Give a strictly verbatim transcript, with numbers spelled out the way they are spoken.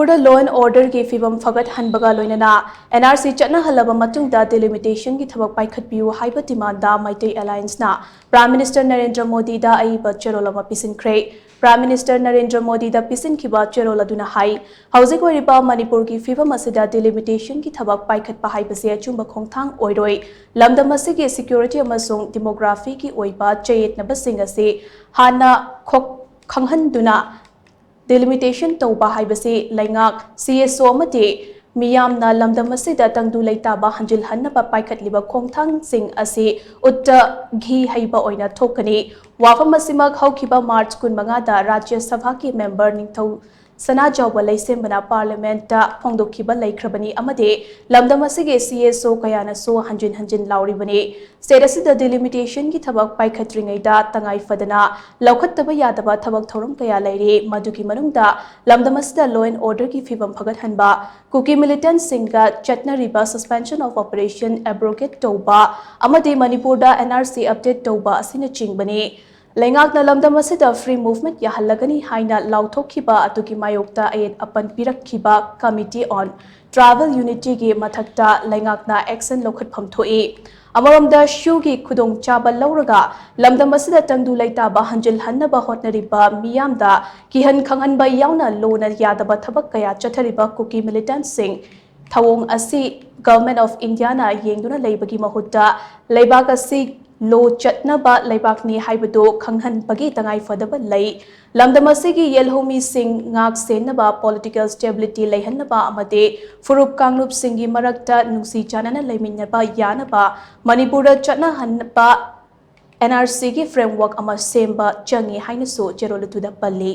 ꯃꯅꯤꯄꯨꯔꯗ law and orderꯒꯤ ꯐꯤꯕꯝ ꯐꯒꯠꯍꯟꯕꯒ ꯂꯣꯏꯅꯅ NRC ꯆꯠꯅꯍꯜꯂꯕ ꯃꯇꯨꯡꯗ delimitationꯒꯤ ꯊꯕꯛ ꯄꯥꯏꯈꯠꯄꯤꯌꯨ ꯍꯥꯏꯕ demandꯗ ꯃꯩꯇꯩ Allianceꯅ Prime Minister ꯅꯔꯦꯟꯗ꯭ꯔ ꯃꯣꯗꯤꯗ ꯑꯏꯕ ꯆꯦꯔꯣꯜ ꯑꯃ ꯄꯤꯁꯤꯟꯈ꯭ꯔꯦ꯫ Prime Minister ꯅꯔꯦꯟꯗ꯭ꯔ ꯃꯣꯗꯤꯗ ꯄꯤꯁꯤꯟꯈꯤꯕ ꯆꯦꯔꯣꯜ ꯑꯗꯨꯅ ꯍꯥꯏ, ꯍꯧꯖꯤꯛ ꯑꯣꯏꯔꯤꯕ ꯃꯅꯤꯄꯨꯔꯒꯤ ꯐꯤꯕꯝ ꯑꯁꯤꯗ delimitationꯒꯤ ꯊꯕꯛ ꯄꯥꯏꯈꯠꯄ ꯍꯥꯏꯕꯁꯤ ꯑꯆꯨꯝꯕ ꯈꯣꯡꯊꯥꯡ ꯑꯣꯏꯔꯣꯏ꯫ ꯂꯝꯗꯝ ꯑꯁꯤꯒꯤ security ꯑꯃꯁꯨꯡ demographyꯒꯤ ꯑꯣꯏꯕ ꯆꯌꯦꯠꯅꯕꯁꯤꯡ ꯑꯁꯤ ꯍꯥꯟꯅ ꯈꯣꯛ-, ꯈꯪꯍꯟꯗꯨꯅ delimitation ꯇꯧꯕ ꯍꯥꯏꯕꯁꯤ ꯂꯩꯉꯥꯛ, CSO ꯑꯃꯗꯤ ꯃꯤꯌꯥꯝꯅ ꯂꯝꯗꯝ ꯑꯁꯤꯗ ꯇꯪꯗꯨ ꯂꯩꯇꯥꯕ ꯍꯟꯖꯤꯜꯍꯟꯅꯕ ꯄꯥꯏꯈꯠꯂꯤꯕ ꯈꯣꯡꯊꯥꯡꯁꯤꯡ ꯑꯁꯤ ꯎꯠꯇ ꯘꯤ ꯍꯩꯕ ꯑꯣꯏꯅ ꯊꯣꯛꯀꯅꯤ꯫ ꯋꯥꯐꯝ ꯑꯁꯤꯃꯛ ꯍꯧꯈꯤꯕ March ꯀꯨꯟꯃꯉꯥꯗ ꯔꯥꯖ꯭ꯌ ꯁꯚꯥꯒꯤ member ꯅꯤꯡꯊꯧ ꯁꯅꯥꯖꯥꯎꯕ ꯂꯩꯁꯦꯝꯕꯅ Parliamentꯇ ꯐꯣꯡꯗꯣꯛꯈꯤꯕ ꯂꯩꯈ꯭ꯔꯕꯅꯤ ꯑꯃꯗꯤ ꯂꯝꯗꯝ ꯑꯁꯤꯒꯤ CSO ꯀꯌꯥꯅꯁꯨ ꯍꯟꯖꯤꯟ ꯍꯟꯖꯤꯟ ꯂꯥꯎꯔꯤꯕꯅꯤ꯫ State ꯑꯁꯤꯗ delimitationꯒꯤ ꯊꯕꯛ ꯄꯥꯏꯈꯠꯇ꯭ꯔꯤꯉꯩꯗ ꯇꯉꯥꯏ ꯐꯗꯅ ꯂꯧꯈꯠꯇꯕ ꯌꯥꯗꯕ ꯊꯕꯛ ꯊꯧꯔꯝ ꯀꯌꯥ ꯂꯩꯔꯤ꯫ ꯃꯗꯨꯒꯤ ꯃꯅꯨꯡꯗ ꯂꯝꯗꯝ ꯑꯁꯤꯗ law and orderꯒꯤ ꯐꯤꯕꯝ ꯐꯒꯠꯍꯟꯕ, ꯀꯨꯀꯤ militantꯁꯤꯡꯒ ꯆꯠꯅꯔꯤꯕ suspension of operation abrogate ꯇꯧꯕ ꯑꯃꯗꯤ ꯃꯅꯤꯄꯨꯔꯗ NRC update ꯇꯧꯕ ꯑꯁꯤꯅꯆꯤꯡꯕꯅꯤ꯫ ꯂꯩꯉꯥꯛꯅ ꯂꯝꯗꯝ ꯑꯁꯤꯗ free movement ꯌꯥꯍꯜꯂꯒꯅꯤ ꯍꯥꯏꯅ ꯂꯥꯎꯊꯣꯛꯈꯤꯕ ꯑꯗꯨꯒꯤ ꯃꯥꯌꯣꯛꯇ ꯑꯌꯦꯠ ꯑꯄꯟ ꯄꯤꯔꯛꯈꯤꯕ Committee on Tribal Unityꯒꯤ ꯃꯊꯛꯇ ꯂꯩꯉꯥꯛꯅ action ꯂꯧꯈꯠꯐꯝ ꯊꯣꯛꯏ꯫ ꯑꯃꯔꯣꯝꯗ SoOꯒꯤ ꯈꯨꯗꯣꯡꯆꯥꯕ ꯂꯧꯔꯒ ꯂꯝꯗꯝ ꯑꯁꯤꯗ ꯇꯪꯗꯨ ꯂꯩꯇꯥꯕ ꯍꯟꯖꯤꯜꯍꯟꯅꯕ ꯍꯣꯠꯅꯔꯤꯕ ꯃꯤꯌꯥꯝꯗ ꯀꯤꯍꯟ ꯈꯪꯍꯟꯕ ꯌꯥꯎꯅ ꯂꯣꯅ ꯌꯥꯗꯕ ꯊꯕꯛ ꯀꯌꯥ ꯆꯠꯊꯔꯤꯕ ꯀꯨꯀꯤ militantꯁꯤꯡ ꯊꯧꯑꯣꯡ ꯑꯁꯤ Government of Indiaꯅ ꯌꯦꯡꯗꯨꯅ ꯂꯩꯕꯒꯤ ꯃꯍꯨꯠꯇ ꯂꯩꯕꯥꯛ ꯑꯁꯤ law ꯆꯠꯅꯕ ꯂꯩꯕꯥꯛꯅꯤ ꯍꯥꯏꯕꯗꯨ ꯈꯪꯍꯟꯕꯒꯤ ꯇꯉꯥꯏꯐꯗꯕ ꯂꯩ꯫ ꯂꯝꯗꯝ ꯑꯁꯤꯒꯤ ꯌꯦꯜꯍꯧꯃꯤꯁꯤꯡ ꯉꯥꯛ ꯁꯦꯟꯅꯕ, political stability ꯂꯩꯍꯟꯅꯕ ꯑꯃꯗꯤ ꯐꯨꯔꯨꯞ ꯀꯥꯡꯂꯨꯞꯁꯤꯡꯒꯤ ꯃꯔꯛꯇ ꯅꯨꯡꯁꯤ ꯆꯥꯟꯅꯅ ꯂꯩꯃꯤꯟꯅꯕ ꯌꯥꯅꯕ ꯃꯅꯤꯄꯨꯔꯗ ꯆꯠꯅꯍꯟꯕ NRCꯒꯤ framework ꯑꯃ ꯁꯦꯝꯕ ꯆꯪꯏ ꯍꯥꯏꯅꯁꯨ ꯆꯦꯔꯣꯜ ꯑꯗꯨꯗ ꯄꯜꯂꯤ꯫